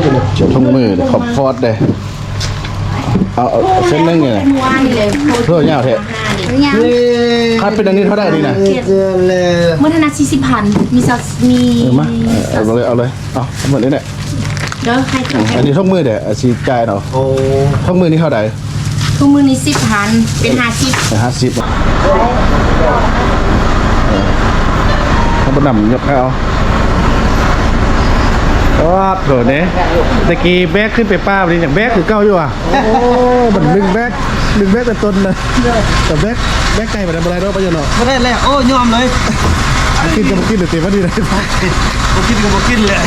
ເຈົ້າຖົງມື ຄອມຟອດເດ້. ເອົາ ເອົາເສັ້ນໜຶ່ງນີ້ນະ. ໂອ້ຍ ຍາວແທ້. ຄັນເປັນອັນນີ້ເທົ່າໃດນີ້ນະ? ໝົດຫັ້ນນະ ສີ່ສິບພັນ. ມີຊາວ ມີ ເອີ ມາ ເອົາເລີຍ ເອົາເລີຍ. ເອົາໝົດນີ້ແຫຼະ. ເດີ ໃຫ້ ອັນນີ້ຖົງມືເດ້ ຊິຈ່າຍເນາະ. ໂອ້ ຖົງມືນີ້ເທົ່າໃດ? ຖົງມືນີ້ສິບພັນ ເປັນຫ້າສິບ ເປັນຫ້າສິບ. ເອີ ເອົາບໍ່ນຳ ຍົກໃຫ້ເອົາ. ໂອ້ ໂຖເດ້ ແຕ່ກີ້ແບກຂຶ້ນໄປປ່າ ບັດນີ້ຍັງແບກຄືເກົ່າຢູ່ຫວາ. ໂອ້ ມັນດຶງແບກ ດຶງແບກແຕ່ຕົ້ນນະ. ແຕ່ແບກ ແບກໄກປານໃດບໍ່ໄດ້ດອກ ປະໂຫຍດເນາະ. ບໍ່ໄດ້ແລ້ວ ໂອ້ ຍອມເລີຍ. ກິນກໍບໍ່ກິນເລີຍຕິ ບັດນີ້ນະ. ບໍ່ກິນກໍບໍ່ກິນແຫຼະ.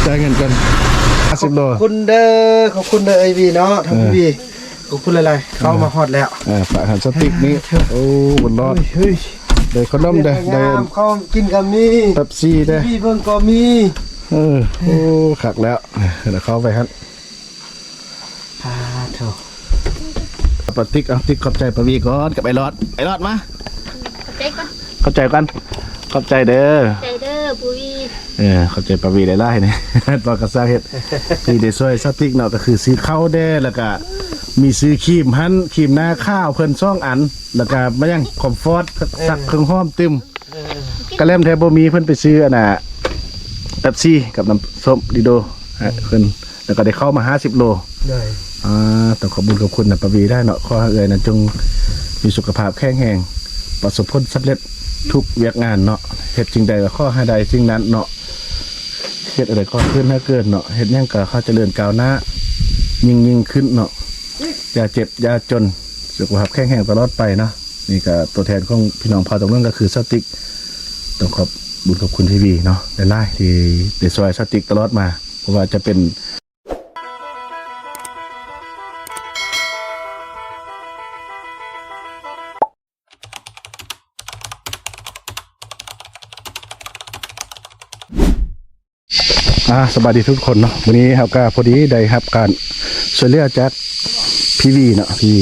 ຈ່າຍເງິນກ່ອນ ຫ້າສິບໂລ. ຂອບຄຸນເດີ ຂອບຄຸນເດີ ເອື້ອຍວີເນາະ ທາງ ເອີ ພີ່ວີ ຂອບຄຸນຫຼາຍໆ ເຂົ້າມາຮອດແລ້ວ. ເອີ ຝາກຫັ້ນສະຕິກນີ້. ໂອ້ ບຸນລອດ ເຮີ້ຍ ໄດ້ຂະໜົມເດ້ ໄດ້ຂອງກິນກໍມີ ເປັບຊີເດ້ ເບິ່ງກໍມີ. ເອີ ໂອ້ ຄັກແລ້ວ ເຂົ້າໄປຫັ້ນ. ປາໂທ ປາຕິກ ເອົາ ຕິກ ຂອບໃຈປາວີກ່ອນ ກັບໄອ້ຫຼອດ ໄອ້ຫຼອດມາ. ຂອບໃຈກ່ອນ ຂອບໃຈກ່ອນ ຂອບໃຈເດີ ຂອບໃຈເດີປູວີ. ເອີ ຂອບໃຈປາວີຫຼາຍໆ ນີ້ ຕອນກະສ້າງເຮັດ ທີ່ໄດ້ຊ່ວຍສາວຕິກເນາະ ກໍຄືຊື້ເຂົ້າແດ່ ແລ້ວກະມີຊື້ຄຣີມຫັ້ນ ຄຣີມໜ້າຂາວເພິ່ນສອງອັນ ແລ້ວກະມາຫຍັງ ຄອມຟອດ ເອີ ຊັກເຄື່ອງຫອມຕື່ມ. ກະແລ້ວແທ້ບໍ່ມີ ເພິ່ນໄປຊື້ອັນນ່າ ເປັບຊີກັບນ້ຳສົ້ມດີໂດໃຫ້ເພິ່ນ ແລ້ວກໍໄດ້ເຂົ້າມາຫ້າສິບໂລ. ໂດຍ ອ່າ ຕ້ອງຂອບບຸນຂອບຄຸນນະປາວີໄດ້ເນາະ. ຂໍໃຫ້ເອື້ອຍນັ້ນຈົ່ງມີສຸຂະພາບແຂງແຮງ ປະສົບຜົນສຳເລັດທຸກວຽກງານເນາະ. ເຮັດສິ່ງໃດກໍຂໍໃຫ້ໄດ້ສິ່ງນັ້ນເນາະ. ເຮັດອັນໃດກໍຂຶ້ນໃຫ້ເກີດເນາະ. ເຮັດຫຍັງກໍຂໍຈະເລີນກ້າວໜ້າຍິ່ງໆຂຶ້ນເນາະ. ຢ່າເຈັບຢ່າຈົນ ສຸຂະພາບແຂງແຮງຕະຫຼອດໄປເນາະ. ນີ້ກໍຕົວແທນຂອງພີ່ນ້ອງເຜົ່າຕົງເລື່ອງ ກໍຄືສາວຕິກ ຕ້ອງຂອບບຸນຂອບຄຸນພີ່ວີເນາະ ຫຼາຍໆ ທີ່ໄດ້ຊ່ວຍສາວຕິກຕະຫຼອດມາ ບໍ່ວ່າຈະເປັນ ອ່າ ສະບາຍດີທຸກຄົນເນາະ. ມື້ນີ້ເຮົາກໍພໍດີໄດ້ຮັບການຊ່ວຍເຫຼືອຈາກພີ່ວີເນາະ ພີ່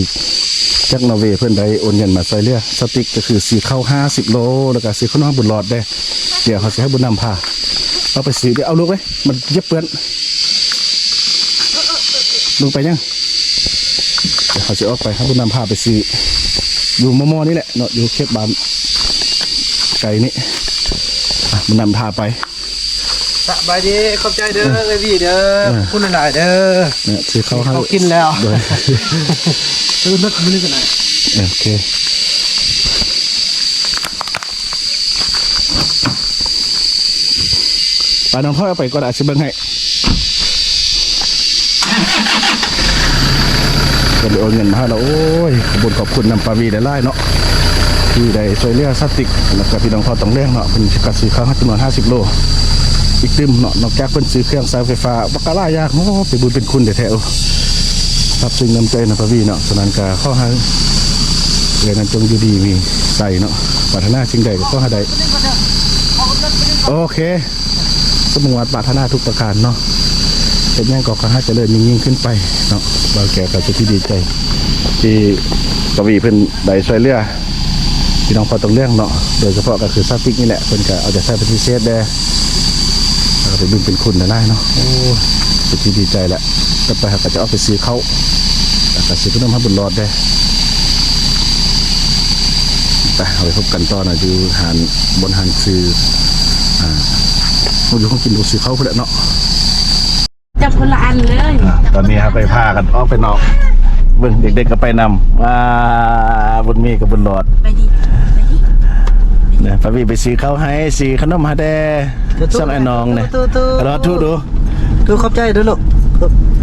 ຈາກນໍເວ ເພິ່ນໄດ້ໂອນເງິນມາຊ່ວຍເຫຼືອສາວຕິກ ກໍຄືຊື້ເຂົ້າຫ້າສິບໂລ ແລ້ວກໍຊື້ຂະໜົມບຸນຫຼອດເດ້. ດຽວເຮົາຊິໃຫ້ບຸນນຳພາເອົາໄປຊື້ເດ້. ເອົາລູກເອີຍ ມັນຢຽບເປື້ອນ. ລູກໄປຫຍັງ? ດຽວເຮົາຊິອອກໄປ ໃຫ້ບຸນນຳພາໄປຊື້ ຢູ່ມໍ່ໆນີ້ແຫຼະເນາະ ຢູ່ເຂດບ້ານໄກນີ້. ອ່ະ ບຸນນຳພາໄປ. ສະບາຍດີ ຂອບໃຈເດີ ເອີ ເອື້ອຍວີເດີ ເອີ ຂອບຄຸນຫຼາຍໆເດີ. ຊື້ເຂົ້າໃຫ້ ເຂົ້າກິນແລ້ວ ໂດຍ ເອີ ເລິກມື້ນີ້ກັນນະ. ໂອເຄ ໄປ ນ້ອງພອຍ ເອົາໄປກ່ອນ ອາດຊິເບິ່ງໃຫ້. ກໍໄດ້ໂອນເງິນມາໃຫ້ລະ. ໂອ້ຍ ຂອບຄຸນຂອບຄຸນນຳປາວີຫຼາຍໆເນາະ ທີ່ໄດ້ຊ່ວຍເຫຼືອສາວຕິກ ແລ້ວກໍພີ່ນ້ອງເຜົ່າຕົງເລື່ອງເນາະ. ເພິ່ນກໍຊື້ເຂົ້າໃຫ້ຈຳນວນຫ້າສິບໂລອີກຕື່ມເນາະ. ນອກຈາກເພິ່ນຊື້ເຄື່ອງໃຊ້ໄຟຟ້າບັກກະຫຼາຍຢ່າງ ໂອ້ ເປັນບຸນເປັນຄຸນແທ້ໆ. ໂອ້ ຊາບຊຶ້ງນ້ຳໃຈນຳປາວີເນາະ. ສະນັ້ນກໍຂໍໃຫ້ເອື້ອຍນັ້ນຈົ່ງຢູ່ດີມີໄຊເນາະ ປາດຖະໜາສິ່ງໃດກໍຂໍໃຫ້ໄດ້. ໂອເຄ ສົມຫວັງປາດຖະໜາທຸກປະການເນາະ. ເຮັດຫຍັງກໍຂໍໃຫ້ຈະເລີນຍິ່ງໆຂຶ້ນໄປເນາະ. ບ່າວແກ້ວກໍເປັນທີ່ດີໃຈ ທີ່ປາວີເພິ່ນໄດ້ຊ່ວຍເຫຼືອພີ່ນ້ອງເຜົ່າຕົງເລື່ອງເນາະ. ໂດຍສະເພາະກໍຄືສາວຕິກນີ້ແຫຼະ ເພິ່ນກໍເອົາໃຈໃສ່ເປັນພິເສດແດ່ ເອີ ເປັນບຸນເປັນຄຸນຫຼາຍໆເນາະ. ໂອ້ ເປັນທີ່ດີໃຈແຫຼະ. ຕໍ່ໄປເຮົາກໍຈະອອກໄປຊື້ເຂົ້າ ແລ້ວກໍຊື້ຂະໜົມໃຫ້ບຸນຫຼອດແດ່. ໄປ ເຮົາໄປພົບກັນຕໍ່ນະ ຢູ່ຮ້ານ ບ່ອນຮ້ານຊື້ ອ່າ ຂອງຢູ່ຂອງກິນ ບໍ່ຊື້ເຂົ້າພຸ້ນແຫຼະເນາະ. ຈັບຄົນລະອັນເລີຍ. ອ່າ ຕອນນີ້ເຮົາກໍພາກັນອອກໄປນອກ ເບິ່ງເດັກໆກໍໄປນຳ. ອ່າ ບຸນມີກັບບຸນຫຼອດ ໄປດີ ໄປດີ. ນະ ປາວີໄປຊື້ເຂົ້າໃຫ້ ຊື້ຂະໜົມໃຫ້ແດ່. ສົ່ງໄອ້ນ້ອງແດ່ ຫຼອດ ທຸ ດູ ທຸ ຂອບໃຈເດີລູກ.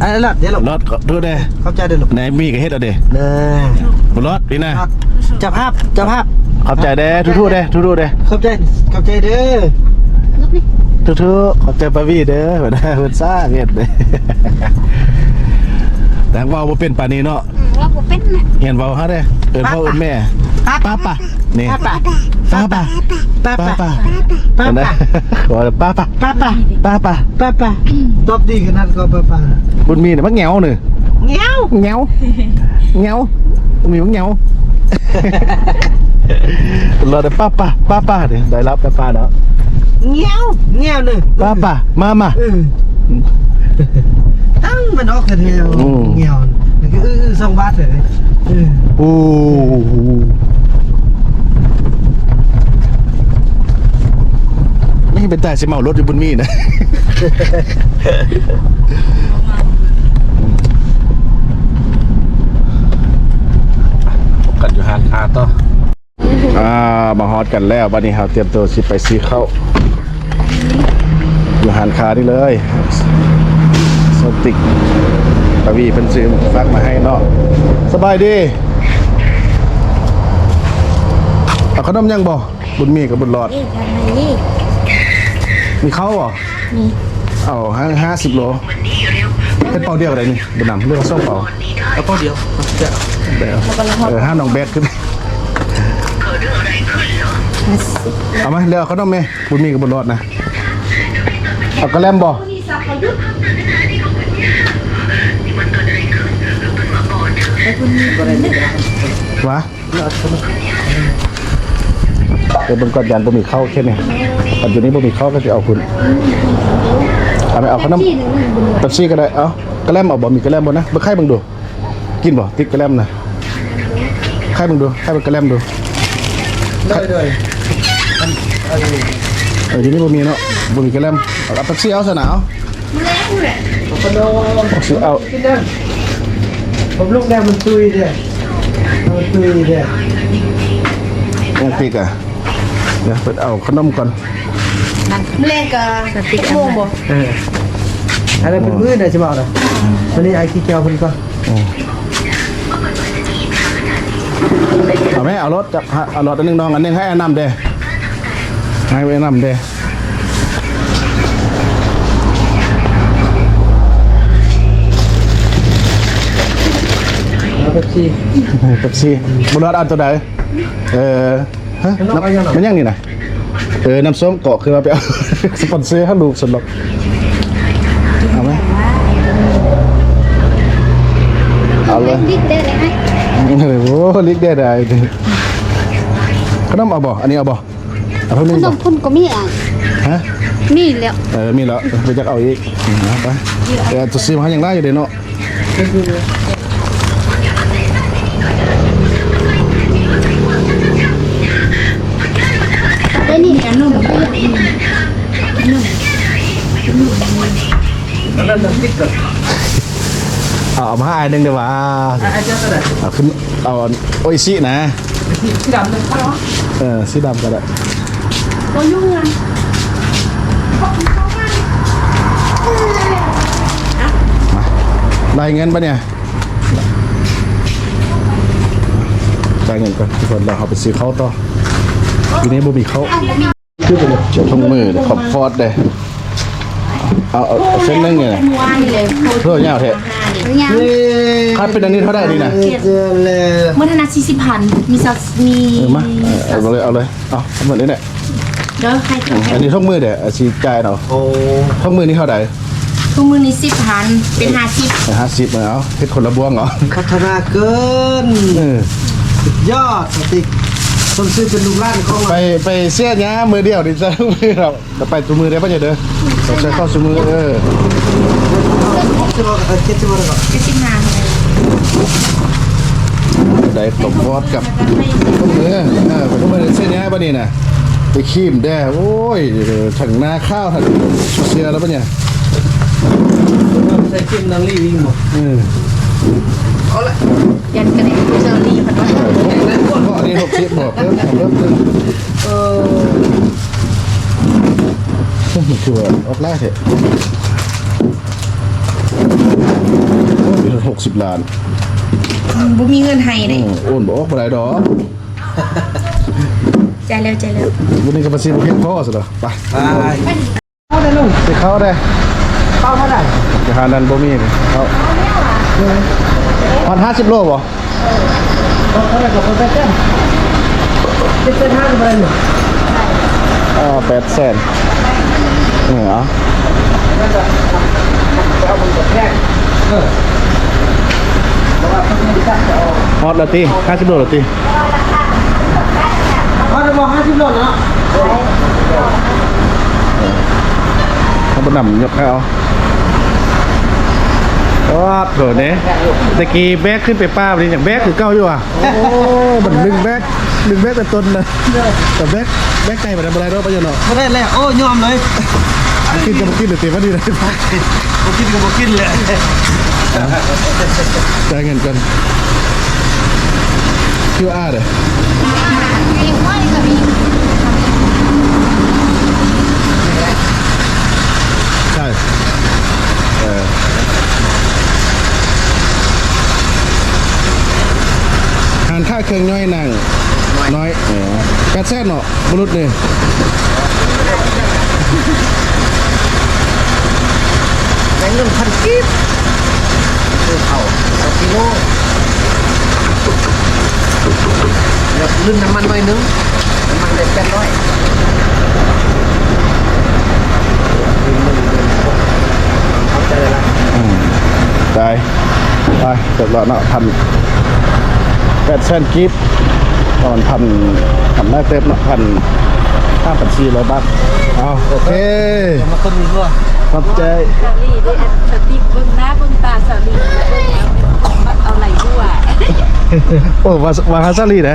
ໄອ້ຫຼອດ ເດີລູກ ຫຼອດ ທຸເດ້ ຂອບໃຈເດີລູກ. ນາຍມີກໍເຮັດເອົາເດ້ ເດີ ບໍ່ຫຼອດ ນີ້ນະ. ເຈົ້າພາບ ເຈົ້າພາບ ຂອບໃຈເດ້ ທຸໆເດ້ ທຸໆເດ້. ຂອບໃຈ ຂອບໃຈເດີ ທຸໆ. ຂອບໃຈປາວີເດີ ເພິ່ນສ້າງເຮັດເດ້. ແຕ່ເວົ້າບໍ່ເປັນປານນີ້ເນາະ. ອືມ ເວົ້າບໍ່ເປັນນະ. ຮຽນເວົ້າຫາເດ້ ເອີ້ນພໍ່ເອີ້ນແມ່ ປາປາ ປາປາ ນີ້ ປາປາ ປາປາ ປາປາ ປາປາ ປາປາ ປາປາ ຕອບດີຂະໜາດກໍປາປາ. ບຸນມີນີ້ມັກແຫງວນີ້ ແຫງວ ແຫງວ ແຫງວ ມີແຫງວ. ລະໄດ້ປາປາ ປາປາ ໄດ້ລາບປາປາເນາະ. ແງ່ວ ແງ່ວເນາະ ປ້າ ປ້າ ມາ ມາ ເອີ ຕັ້ງມັນອອກແທ້ໆ ອືມ ແງ່ວ ແລ້ວກໍ ເອີ ເອີ ສອງບາດເລີຍ ເອີ ໂອ້ ນີ້ເປັນຕາຊິເມົາລົດຢູ່ບຸນມີນະ ພົບກັນຢູ່ຮ້ານຄ້າຕໍ່. ອ່າ ມາຮອດກັນແລ້ວ ບັດນີ້ເຮົາຕຽມໂຕຊິໄປຊື້ເຂົ້າ ຢູ່ຮ້ານຄ້ານີ້ເລີຍ ສະຕິກ ຕາວີເພິ່ນຊື້ຝາກມາໃຫ້ເນາະ. ສະບາຍດີ ເອົາຂະໜົມຫຍັງບໍ່? ບຸນມີກັບບຸນຫຼອດ ເອີ ທາງໃນນີ້ ມີເຂົ້າບໍ່? ນີ້ ເອົາຫ້າ ຫ້າສິບໂລ ເຮັດເປົາດຽວກໍໄດ້ນີ້ ບຸນນຳ ເລືອກເອົາສອງເປົາ ເອົາເປົາດຽວ ເອີ ຫ້າມນ້ອງແບກຂຶ້ນ ເອົາມາ ເລືອກເອົາຂະໜົມແມ່ ບຸນມີກັບບຸນຫຼອດນະ ເອົາກະແລັມບໍ່? ຫວາ? ເອີ ເບິ່ງກ່ອນ ຢ້ານບໍ່ມີເຂົ້າເຂດນີ້ ຄັນຢູ່ນີ້ບໍ່ມີເຂົ້າກໍຊິເອົາພຸ້ນ ເອົາໄປ ເອົາຂະໜົມ ເປັບຊີກໍໄດ້ ເອົາ ກະແລັມເອົາບໍ່? ມີກະແລັມບໍ່ນະ? ເບິ່ງໄຂ່ເບິ່ງດູ ກິນບໍ່? ຕິດກະແລັມນະ ໄຂ່ເບິ່ງດູ ໄຂ່ເບິ່ງກະແລັມດູ ໂດຍ ໂດຍ ອັນ ອັນ ເອີ ຢູ່ນີ້ບໍ່ມີເນາະ ບໍ່ມີກະແລັມ ເອົາເປັບຊີເອົາຊັ້ນນະ ເອົາ ມື້ແລງພຸ້ນແຫຼະ ເອົາ ເອົາ ກິນເດີ ຜົມລຸກແລ້ວມັນຕຸຍເດ້ ມັນຕຸຍເດ້ ຍັງຕິດກະ ດຽວເພິ່ນເອົາຂະໜົມກ່ອນ ມື້ແລງກະ ສະຕິກ ໂມງບໍ່? ເອີ ອັນນັ້ນເປັນມື້ນະ ຊິເວົ້ານະ ມື້ນີ້ອ້າຍຂີ້ແກ້ວເພິ່ນກ່ອນ ອືມ ເອົາແມ່ ເອົາໂລດ ຈັບ ເອົາຫຼອດອັນໜຶ່ງ ນ້ອງອັນໜຶ່ງ ໃຫ້ອ້າຍນຳເດ້ ໃຫ້ອ້າຍນຳເດ້. ເອົາເປັບຊີ ເປັບຊີ ບຸນຫຼອດເອົາໂຕໃດ? ເອີ ຮະ ມັນຫຍັງນີ້ນະ? ເອີ ນ້ຳສົ້ມ ເກາະຂຶ້ນມາໄປເອົາ ສະປອນເຊີຫາລູກຊັ້ນດອກ ເອົາໄໝ? ເອົາເລີຍ ລິກແດ່ໄດ໋ ໂອ້ ລິກແດ່ໄດ໋ ຂະໜົມເອົາບໍ່? ອັນນີ້ເອົາບໍ່? ເອົາເທົ່າໜຶ່ງ ຂະໜົມພຸ້ນກໍມີອ່ະ ຮະ? ມີແລ້ວ ເອີ ມີແລ້ວ ໄປຈັກເອົາອີກ ອືມ ເອົາໄປ ເອີ ໂຕຊີມເຮົາຍັງຫຼາຍຢູ່ເດ້ເນາະ ໄດ້ນີ້ ອັນໜຶ່ງ ອັນໜຶ່ງ ອັນນັ້ນຕິດກັນ ເອົາ ເອົາມາໃຫ້ອ້າຍໜຶ່ງເດ້ຫວາ ອ່ະ ອ້າຍເຈົ້າກໍໄດ້ ເອົາຂຶ້ນ ເອົາໂອອິຊິນະ ສີດຳເນາະ ເອີ ສີດຳກໍໄດ້ ບໍ່ຢູ່ເຮືອນ ມາ ໄດ້ເງິນປະເນຍ? ຈ່າຍເງິນກ່ອນທຸກຄົນ ແລ້ວເຮົາໄປຊື້ເຂົ້າຕໍ່ ຢູ່ນີ້ບໍ່ມີເຂົ້າ. ຖົງມືເດ້ ຄອມຟອດເດ້ ເອົາ ເອົາ ເອົາເສັ້ນໜຶ່ງນີ້ນະ ໂອ້ ຍາວແທ້ ຍາວ ຂາຍເປັນອັນນີ້ເທົ່າໃດນີ້ນະ? ໝົດຫັ້ນນະ ສີ່ສິບພັນ ມີຊາວ ມີ ເອີ ມາ ເອີ ເອົາເລີຍ ເອົາເລີຍ ເອົາໝົດນີ້ແຫຼະ ເດີ ໃຫ້ ອືມ ອັນນີ້ຖົງມືເດ້ ອາ ຊິຈ່າຍເນາະ ໂອ້ ຖົງມືນີ້ເທົ່າໃດ? ທຸງມື້ນີ້ສິບພັນ ເປັນຫ້າສິບ ເປັນຫ້າສິບ ເອົາ ເຮັດຄົນລະບ່ວງເອົາ ພັດທະນາເກີນ ເອີ ສຸດຍອດ ສະຕິກ ສົມຊື່ເປັນລູກຫຼານຂອງ ໄປ ໄປເສຍຫຍ້າມື້ດຽວນີ້ຊະ ແລ້ວໄປຊຸມື້ເດີ ໄປເດີ ໄປໃສ່ເຂົ້າຊຸມື້ ເອີ ເຈັດສິບ ເຈັດສິບຫ້າ ໄດ້ຕົບບອດກັບທຸກມື້ ເອີ ທຸກມື້ເສຍຫຍ້າບັດນີ້ນະ ໄປຄີມແດ່ ໂອ້ຍ ທັງໜ້າຂາວທັງເສຍແລ້ວບັດນີ້ ໃສ່ເຂັມນາງລີອີກບໍ່? ເອີ ເອົາລະ ຍັນກະເດັນເຊີຣີພັນວ່າ ເອີ ບໍ່ ອັນນີ້ຫົກສິບບໍ່? ເພີ່ມ ເພີ່ມ ເພີ່ມ ເອີ ຄືວ່າອອກຫຼາຍແທ້ ໂອ້ຍ ຫົກສິບລ້ານ ອືມ ບໍ່ມີເງິນໃຫ້ເດ້ ອືມ ໂອນບໍ່ອອກບໍ່ໄດ້ດອກ ຈ່າຍແລ້ວ ຈ່າຍແລ້ວ ມື້ນີ້ກໍພາສີບໍ່ພຽງພໍຊະດອກ ໄປ ໄປ ໄປ. ເຂົ້າໄດ້ລຸງ ຊິເຂົ້າໄດ້ ເຂົ້າເທົ່າໃດ? ໄປຫານັ້ນບໍ່ມີເຂົ້າ ຮອດຫ້າສິບໂລບໍ່? ເອີ ເທົ່າໃດກໍເປີເຊັນ ເຈັດແສນຫ້າກໍບໍ່ໄດ້ນີ້ ເອີ ແປດແສນ ເອີ ເອົາ ເອີ ຮອດແລ້ວຕິ? ຫ້າສິບໂລແລ້ວຕິ? ຮອດແລ້ວບໍ່? ຫ້າສິບໂລແລ້ວເນາະ. ເອົາບໍ່ນຳຍົກໃຫ້ເອົາ. ໂອ້ໂຫເດ້ ແຕ່ກີ້ແບກຂຶ້ນໄປປ່າ ບັດນີ້ຍັງແບກຄືເກົ່າຢູ່ຫວາ. ໂອ້ ມັນດຶງແບກ ດຶງແບກແຕ່ຕົ້ນນະ ແຕ່ແບກ ແບກໄກປານນັ້ນບໍ່ໄດ້ເນາະ ປະໂຫຍດເນາະ. ບໍ່ໄດ້ແລ້ວ ໂອ້ ຍອມເລີຍ. ບໍ່ກິນກໍບໍ່ກິນເລີຍຕິ ບັດນີ້ນະ. ບໍ່ກິນກໍບໍ່ກິນແຫຼະ. ຈ່າຍເງິນກ່ອນ ຄິວອາເດ້. ໃຊ່ ເອີ ຮ້ານຄ້າເຄື່ອງຍ່ອຍນາງນ້ອຍ ເອີ ແປດແສນເນາະ ບຸລຸດນີ້. ໄດ້ເງິນພັນກີບ ຊື້ເຂົ້າສອງກິໂລ ແລ້ວລື່ນນ້ຳມັນໜ້ອຍໜຶ່ງ ນ້ຳມັນໄດ້ແປດຮ້ອຍ. ຂອບໃຈຫຼາຍໆ. ອືມ ໄດ້ ໄປ ເສຍແລ້ວເນາະ ພັນ ແປດແສນກີບ ປະມານພັນ ພັນໜ້ອຍເຕີບເນາະ ພັນ ຫ້າພັນສີ່ຮ້ອຍບາດ. ເອົາ ໂອເຄ ມາຄົນມີຕົວ ຂອບໃຈ. ສາວຫຼີເດ້ ສະຕິກເບິ່ງໜ້າເບິ່ງຕາສາວຫຼີ ເອົາໄຫຼຫົວ. ໂອ້ ວ່າ ວ່າຫາສາວຫຼີນະ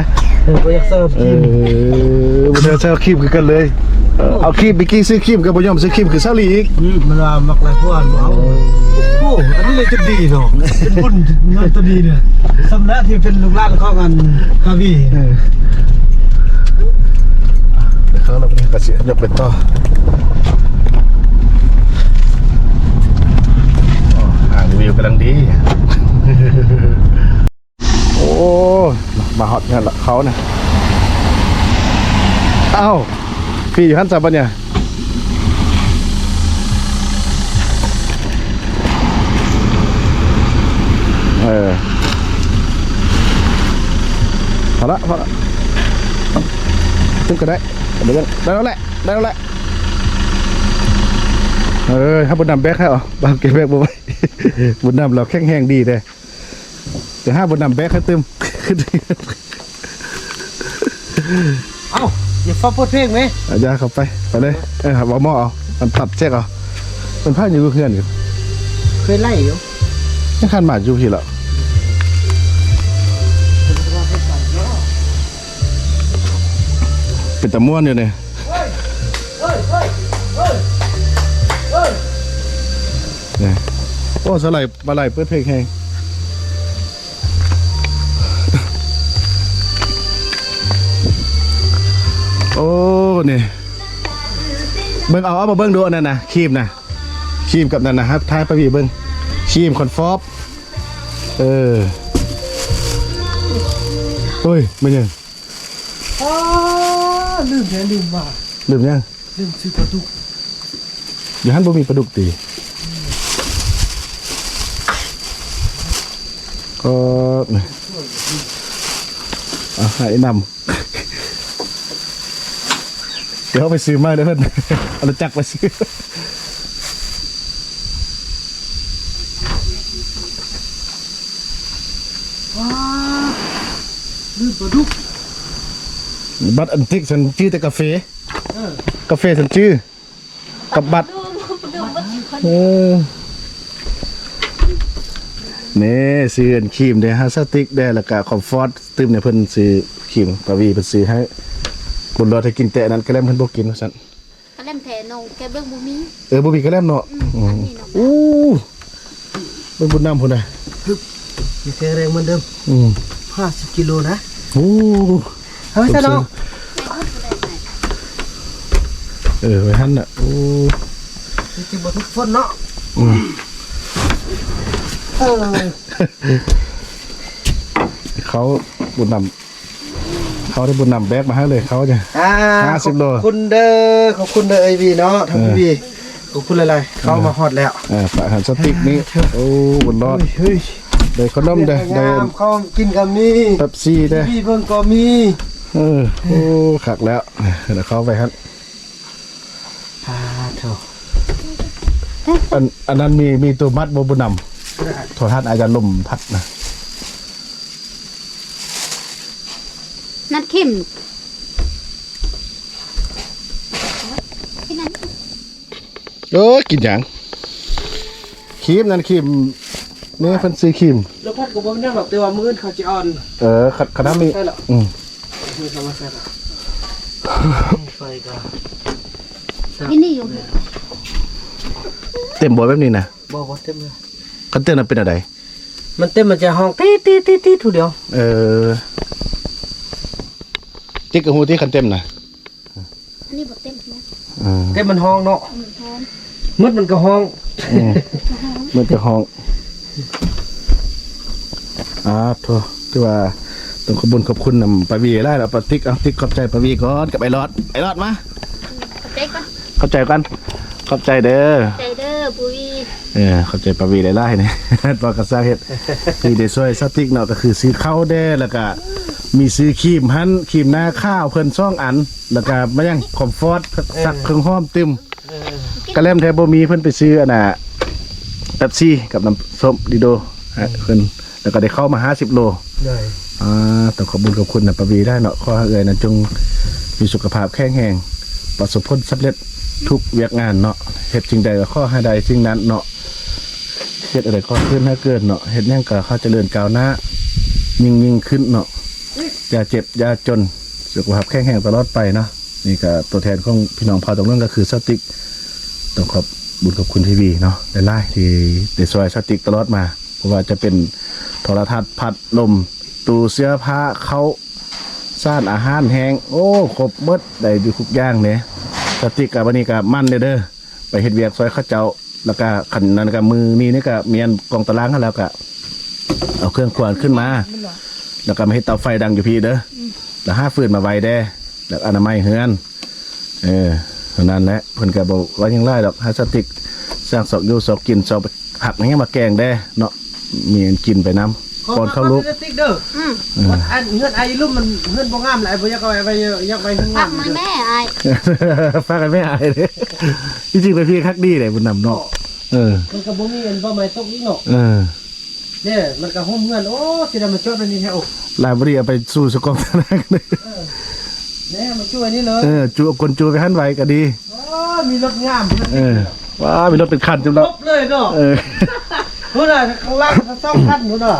ບໍ່ຢາກເຊີຄຣີມ ເອີ ບໍ່ຢາກເຊີຄຣີມຄືກັນເລີຍ. ເອີ ເອົາຄຣີມ ເມື່ອກີ້ຊື້ຄຣີມກໍບໍ່ຍອມຊື້ຄຣີມຄືສາວຫຼີອີກ. ອືມ ມັນວ່າມັກຫຼາຍກວ່າບໍ່ເອົາ. ໂອ້ ອັນນີ້ເລີຍຈຸດດີເນາະ ເປັນບຸນເງິນຕົວນີ້ເນາະ ສຳນັກທີ່ເປັນລູກຫຼານຂອງອັນກາວີ. ເອີ ເດີເຂົ້າແລ້ວກໍຊິຍົກໄປຕໍ່. ໂອ້ ຫາງວິວກຳລັງດີ. ໂອ້ ມາຮອດເຮືອນລະເຂົານະ. ອ້າວ ພີ່ຢູ່ຫັ້ນຊະບັດນີ້. ເອີ ພໍລະ ພໍລະ ຕຶບກໍໄດ້ ໄດ້ແລ້ວແຫຼະ ໄດ້ແລ້ວແຫຼະ. ເອີ ຖ້າບຸນນຳແບກໃຫ້ເອົາ ບາງເກັບແບກບໍ່ໄຫວ. ບຸນນຳລາວແຂງແຮງດີເດ້. ດຽວຫາບຸນນຳແບກໃຫ້ຕື່ມ. ເອົ້າ ຢ່າຟ້າວເປີດເພງເມ. ອາ ຢ່າເຂົ້າໄປ ໄປເລີຍ. ເອີ ເອົາໝໍ້ເອົາ ມັນຕັດແຈກເອົາ. ເປັນພາຢູ່ເຮືອນຢູ່ ເຄີຍໄລ່ຢູ່ ຍັງຄັນມາຢູ່ພີ້ລະ. ເປັນຕາມ່ວນຢູ່ນີ້. ນີ້ ໂອ້ ສະໄຫຼ ມາໄຫຼເປີດເພງແຮງ. ໂອ້ ນີ້ ເບິ່ງເອົາ ເອົາມາເບິ່ງດູ ອັນນັ້ນນະ ຄຣີມນະ ຄຣີມກັບນັ້ນນະ ຮັບ ຖ່າຍປາວີເບິ່ງ ຄຣີມຄອນຟອບ. ເອີ ໂອ້ຍ ແມ່ນຫຍັງ? ອ້າ ລືມແທ້ ລືມວ່າ ລືມຫຍັງ? ລືມຊື້ປາດຸກ. ຢູ່ຫັ້ນບໍ່ມີປາດຸກຕິ? ເອີ ເອົາໃຫ້ນຳ ດຽວເຮົາໄປຊື້ມາເດີເພິ່ນ ເອົາລົດຈັກໄປຊື້. ວ້າ ລືມປາດຸກ. ບັດອັນຕິກ ສັນຈື່ແຕ່ກາເຟ. ເອີ ກາເຟສັນຈື່ກັບບັດ. ເອີ ນີ້ ຊື້ອັນຄຣີມເດ້ ຫາສະຕິກເດ້ ແລ້ວກະຄອມຟອດຕື່ມໃຫ້ເພິ່ນ ຊື້ຄຣີມ ປາວີເພິ່ນຊື້ໃຫ້. ບຸນລອດໃຫ້ກິນແຕ່ອັນນັ້ນ ກະແລັມເພິ່ນບໍ່ກິນວ່າຊັ້ນ. ກະແລັມແທ້ນ້ອງແກເບິ່ງບໍ່ມີ. ເອີ ບໍ່ມີກະແລັມເນາະ. ອືມ ອືມ ອັນນີ້ເນາະ. ໂອ້ ເບິ່ງບຸນນຳພຸ້ນນະ ຍັງແຂງແຮງເໝືອນເດີມ. ອືມ ຫ້າສິບກິໂລນະ. ໂອ້ ເອົາໄວ້ຊະເນາະ. ເອີ ໄວ້ຫັ້ນນະ. ໂອ້ ຊິບໍ່ຖືກຝົນເນາະ. ອືມ ເອີ ເຂົ້າບຸນນຳ ເຂົາໄດ້ບຸນນຳແບກມາໃຫ້ເລີຍ ເຂົາຈະ ອ່າ ຫ້າສິບໂລ. ຂອບຄຸນເດີ ຂອບຄຸນເດີເອື້ອຍວີເນາະ ທາງ ເອີ ພີ່ວີ ຂອບຄຸນຫຼາຍໆ ເອີ ເຂົ້າມາຮອດແລ້ວ. ເອີ ຝາກຫັ້ນສະຕິກນີ້ ອ່າ ໂອ້ ບຸນລອດ ເຮີ້ຍ ໄດ້ຂະໜົມເດ້ ໄດ້ເຂົ້າກິນກໍມີ ເປັບຊີເດ້ ເບິ່ງກໍມີ. ເອີ ໂອ້ ຄັກແລ້ວ ເຂົ້າໄປຫັ້ນ. ອ່າ ໂທ້ ອັນ ອັນນັ້ນມີ ມີໂຕມັດບໍ່ ບຸນນຳ? ໂທລະທັດອາຈານລົມພັດນະ. ນັດເຂັມ ທີ່ນັ້ນ ໂອ້ຍ ກິນຫຍັງ? ຄຣີມນັ້ນ ຄຣີມ ນີ້ເພິ່ນຊື້ຄຣີມ. ລົມພັດກໍບໍ່ເປັນຫຍັງດອກ ແຕ່ວ່າມື້ອື່ນເຂົາຊິເອົາ ເອີ ຄັນ ຄັນມີ ໃສ່ລະ ອືມ ເພິ່ນເອົາມາໃສ່ລະ ໄຟກໍ ນີ້ ນີ້ຢູ່ ເຕັມບໍ່ແບບນີ້ນະ? ບໍ່ ບໍ່ເຕັມເລີຍ. ຄັນເຕັມນະເປັນແນວໃດ? ມັນເຕັມ ມັນຈະຮ້ອງຕີດໆໆໆ ຜູ້ດຽວ. ເອີ ຕິກກໍຮູ້ຕິ ຄັນເຕັມນະ. ອັນນີ້ບໍ່ເຕັມນະ. ເອີ ເຕັມມັນຮ້ອງເນາະ. ມັນຮ້ອງ ໝົດມັນກໍຮ້ອງ. ອືມ ມັນກໍຮ້ອງ. ອາ ໂທ ຖືວ່າຕ້ອງຂອບບຸນຂອບຄຸນນຳປ້າວີຫຼາຍແລ້ວ. ປ້າຕິກ ເອົາ ຕິກຂອບໃຈປ້າວີກ່ອນ ກັບໄອ້ຫຼອດ. ໄອ້ຫຼອດມາ. ຂອບໃຈກ່ອນ ຂອບໃຈກ່ອນ ຂອບໃຈເດີ ຂອບໃຈເດີ ປຸ້ຍ. ເອີ ຂອບໃຈປ້າວີຫຼາຍໆ ນີ້ ປາກະສັງເຮັດ ທີ່ໄດ້ຊ່ວຍສາວຕິກເນາະ ກໍຄືຊື້ເຂົ້າແດ່ ແລ້ວກະມີຊື້ຄຣີມຫັ້ນ ຄຣີມໜ້າຂາວເພິ່ນສອງອັນ ແລ້ວກະມາຫຍັງ ຄອມຟອດ ເອີ ຊັກເຄື່ອງຫອມຕື່ມ. ເອີ ກະແລ້ມແທ້ບໍ່ມີ ເພິ່ນໄປຊື້ອັນນ່າ ເປັບຊີກັບນ້ຳສົ້ມດີໂດໃຫ້ເພິ່ນ. ແລ້ວກໍໄດ້ເຂົ້າມາຫ້າສິບໂລ. ໂດຍ ອ່າ ຕ້ອງຂອບບຸນຂອບຄຸນນຳປ້າວີຫຼາຍເນາະ. ຂໍໃຫ້ເອື້ອຍນັ້ນຈົ່ງມີສຸຂະພາບແຂງແຮງ ປະສົບຜົນສຳເລັດທຸກວຽກງານເນາະ. ເຮັດສິ່ງໃດກໍຂໍໃຫ້ໄດ້ສິ່ງນັ້ນເນາະ. ເຮັດອັນໃດກໍຄືນໃຫ້ເກີດເນາະ. ເຮັດຫຍັງກໍຂໍຈະເລີນກ້າວໜ້າ ຍິ່ງໆຂຶ້ນເນາະ. ຢ່າເຈັບຢ່າຈົນ ສຸຂະພາບແຂງແຮງຕະຫຼອດໄປເນາະ. ນີ້ກໍຕົວແທນຂອງພີ່ນ້ອງເຜົ່າຕອງເໜືອ ກໍຄືສາວຕິກ ຕ້ອງຂອບບຸນຂອບຄຸນພີ່ວີເນາະ ຫຼາຍໆ ທີ່ໄດ້ຊ່ວຍສາວຕິກຕະຫຼອດມາ. ບໍ່ວ່າຈະເປັນໂທລະທັດ ພັດລົມ ຕູ້ເສື້ອຜ້າ ເຂົ້າສານອາຫານແຫ້ງ ໂອ້ ຄົບໝົດ ໄດ້ຢູ່ທຸກຢ່າງເດ້. ສາວຕິກກະບັດນີ້ກະໝັ່ນເດີ ໄປເຮັດວຽກຊ່ວຍເຂົາເຈົ້າ. ແລ້ວກະຄັນນັ້ນກະມື້ນີ້ນີ້ກະມີອັນກອງຕາລາງຫັ້ນ ແລ້ວກະເອົາເຄື່ອງຄົວຂຶ້ນມາ ແລ້ວກະມາເຮັດເຕົາໄຟດັງຢູ່ພີ້ເດີ. ອືມ ແລ້ວຫາຟືນມາໄວ້ແດ່ ແລ້ວອະນາໄມເຮືອນ. ເອີ ເທົ່ານັ້ນແຫຼະ ເພິ່ນກໍບໍ່ວ່າຫຍັງຫຼາຍດອກ. ໃຫ້ສາວຕິກສ້າງຊອກຢູ່ຊອກກິນ ຊອກໄປຫັກຫຍັງມາແກງແດ່ເນາະ ມີອັນກິນໄປນຳ ປ້ອນເຂົ້າລູກ. ສາວຕິກເດີ ອືມ ເອີ ອັນເຮືອນອ້າຍອີລຸ່ມມັນເຮືອນບໍ່ງາມຫຼາຍ ບໍ່ຢາກເອົາໄວ້ ຢາກໄວ້ເຮືອນງາມເດີ. ຝາກໃຫ້ແມ່ອ້າຍ ຝາກໃຫ້ແມ່ອ້າຍເດ້. ທີ່ຈິງແລ້ວພີ່ຄັກດີເດ້ບຸນນຳເນາະ. ເອີ ມັນກໍບໍ່ມີອັນເປົ້າໝາຍຕົກອີກເນາະ. ເອີ ເດ້ ມັນກໍໂຮມເຮືອນ. ໂອ້ ຊິໄດ້ມາຈອດອັນນີ້ແທ້. ໂອ້ ຫຼາຍບໍ່ດີ ເອົາໄປສູ່ສະກອງຕານາງເດີ. ເອີ ແນ່ ມາຈຸອັນນີ້ເລີຍ. ເອີ ຈຸ ເອົາກົ້ນຈຸໄປຫັ້ນໄວ້ກໍດີ. ໂອ້ ມີລົດງາມເພິ່ນ. ເອີ ວ້າ ມີລົດເປັນຄັນຈຸແລ້ວ ຄົບເລີຍເນາະ. ເອີ ພຸ້ນນະ ຂ້າງຫຼັງສອງຄັນພຸ້ນນະ.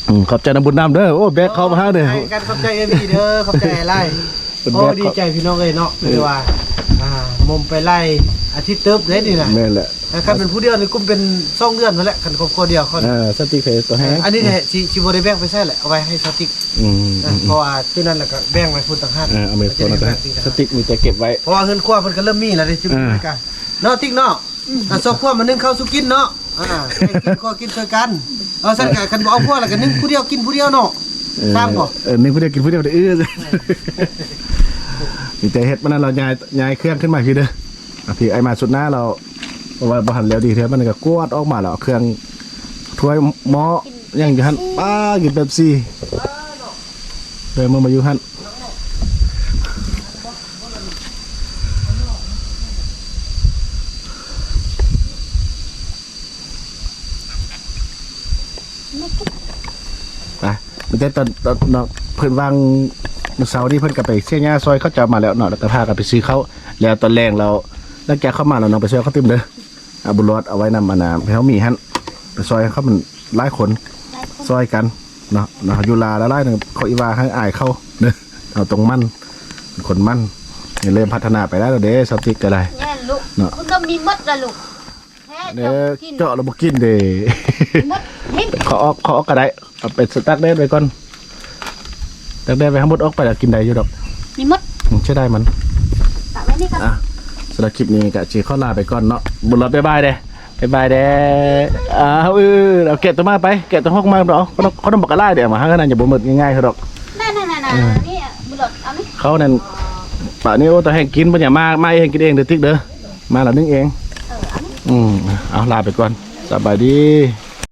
ອືມ ຂອບໃຈນຳບຸນນຳເດີ. ໂອ້ ແບກເຂົ້າມາຫາເດີ. ຂອບໃຈກັນ ຂອບໃຈເອວີເດີ ຂອບໃຈຫຼາຍ. ໂອ້ ດີໃຈພີ່ນ້ອງເອີຍເນາະ. ເອີ ຄືວ່າ ອ່າ ມົມໄປຫຼາຍອາທິດເຕີບເດ້ນີ້ນະ. ແມ່ນແຫຼະ. ແຕ່ຄັນເປັນຜູ້ດຽວນີ້ກຸມເປັນສອງເດືອນພຸ້ນແຫຼະ ຄັນຄອບຄົວດຽວເຂົາ. ເອີ ສາວຕິກເຮັດຕົວແຮງ. ອັນນີ້ແຫຼະ ຊິ ຊິບໍ່ໄດ້ແບ່ງໄປໃຊ້ແຫຼະ ເອົາໄວ້ໃຫ້ສາວຕິກ. ອືມ ເອີ ເພາະວ່າຕົວນັ້ນລະກະແບ່ງໄວ້ພຸ້ນຕ່າງຫາກ. ເອີ ເອົາໄວ້ພຸ້ນຕ່າງຫາກ ສາວຕິກມີແຕ່ເກັບໄວ້ ເພາະວ່າເຮືອນຄົວເພິ່ນກະເລີ່ມມີແລ້ວເດ້. ເອີ ເນາະ ຕິກເນາະ. ອືມ ອ່າ ຊອກຄົວມາໜຶ້ງເຂົ້າສູ່ກິນເນາະ. ອ່າ ໃຫ້ກິນ ຄົວກິນຊ່ວຍກັນ. ເອົາຊັ້ນກະ ເອີ ຄັນບໍ່ເອົາຄົວລະກະໜຶ້ງຜູ້ດຽວກິນຜູ້ດຽວເນາະ. ເອີ ສ້າງບໍ່? ເອີ ໜຶ້ງຜູ້ດຽວກິນຜູ້ດຽວເດີ. ເອີ ມີແຕ່ເຮັດ ມື້ນັ້ນລາວຍ້າຍ ຍ້າຍເຄື່ອງຂຶ້ນມາພີ້ເດີ. ອ່ະ ພີ້ ອ້າຍມາຊຸດໜ້າລາວ ເພາະວ່າບໍ່ທັນແລ້ວດີເທື່ອ ມັນກໍກວາດອອກມາແລ້ວ ເຄື່ອງ ຖ້ວຍ ໝໍ້ ຫຍັງຢູ່ຫັ້ນ. ປ້າ ກິນເປັບຊີ ເດີ ມາ ມາຢູ່ຫັ້ນ. ໄປ ມີແຕ່ຕອນ ຕອນເນາະ ເພິ່ນວ່າງມື້ເຊົ້ານີ້ ເພິ່ນກໍໄປເສຍຫຍ້າຊ່ອຍເຂົາເຈົ້າມາແລ້ວເນາະ ແລ້ວກໍພາກັນໄປຊື້ເຂົ້າ ແລ້ວຕອນແລງແລ້ວ ຫຼັງຈາກເຂົ້າມາແລ້ວ ນ້ອງໄປຊ່ອຍເຂົາຕື່ມເດີ. ອາ ບຸນຫຼອດເອົາໄວ້ນຳ ອັນນ່າ ແມ່ເຖົ້າໝີຫັ້ນ ໄປຊ່ອຍເຂົາ ມັນຫຼາຍຄົນ ຊ່ອຍກັນເນາະ ເນາະ ຢູ່ລາວຫຼາຍໆ ເຂົາອີວ່າໃຫ້ອາຍເຂົາເດີ. ເຮົາຕ້ອງໝັ່ນ ເປັນຄົນໝັ່ນ ນີ້ເລີ່ມພັດທະນາໄປໄດ້ແລ້ວເດ້ ສາວຕິກກໍໄດ້. ແມ່ນລູກ ເນາະ ມັນກໍມີໝົດລະລູກ. ເອີ ເຈາະແລ້ວບໍ່ກິນເດ້. ໝົດ ເຫັນ ຂໍອອກ ຂໍອອກກໍໄດ້ ເອົາໄປຕາກແດດໄວ້ກ່ອນ ຕາກແດດໄວ້ ໃຫ້ໝົດອອກໄປແລ້ວກິນໄດ້ຢູ່ດອກ. ມີໝົດ ອືມ ເສຍດາຍມັນ ຕາກໄວ້ນີ້ກ່ອນ. ອ່ະ ສຳລັບຄລິບນີ້ກໍຊິຂໍລາໄປກ່ອນເນາະ ບຸນຫຼອດ ບາຍບາຍເດ້ ບາຍບາຍເດ້. ອ່າ ເອີ ເອົາແກະຕົວມາໄປ ແກະຕົວຮອກມາເນາະ. ເອົາຂະໜົມ ຂະໜົມບັກກະຫຼາຍເດ້ ມາຫານັ້ນ ຍັງບໍ່ໝົດງ່າຍໆດອກ. ນັ້ນໆໆ ເອີ ນີ້ບຸນຫຼອດ ເອົານີ້ ເຂົານັ້ນ ປານີ້ ໂອ້ ຕາແຮງກິນ ບໍ່ຢາກມາ ມາເອງ ກິນເອງເດີຕິກເດີ. ມາລະໜຶ້ງເອງ. ເອີ ເອົານີ້ ອືມ ເອົາ ລາໄປກ່ອນ ສະບາຍດີ.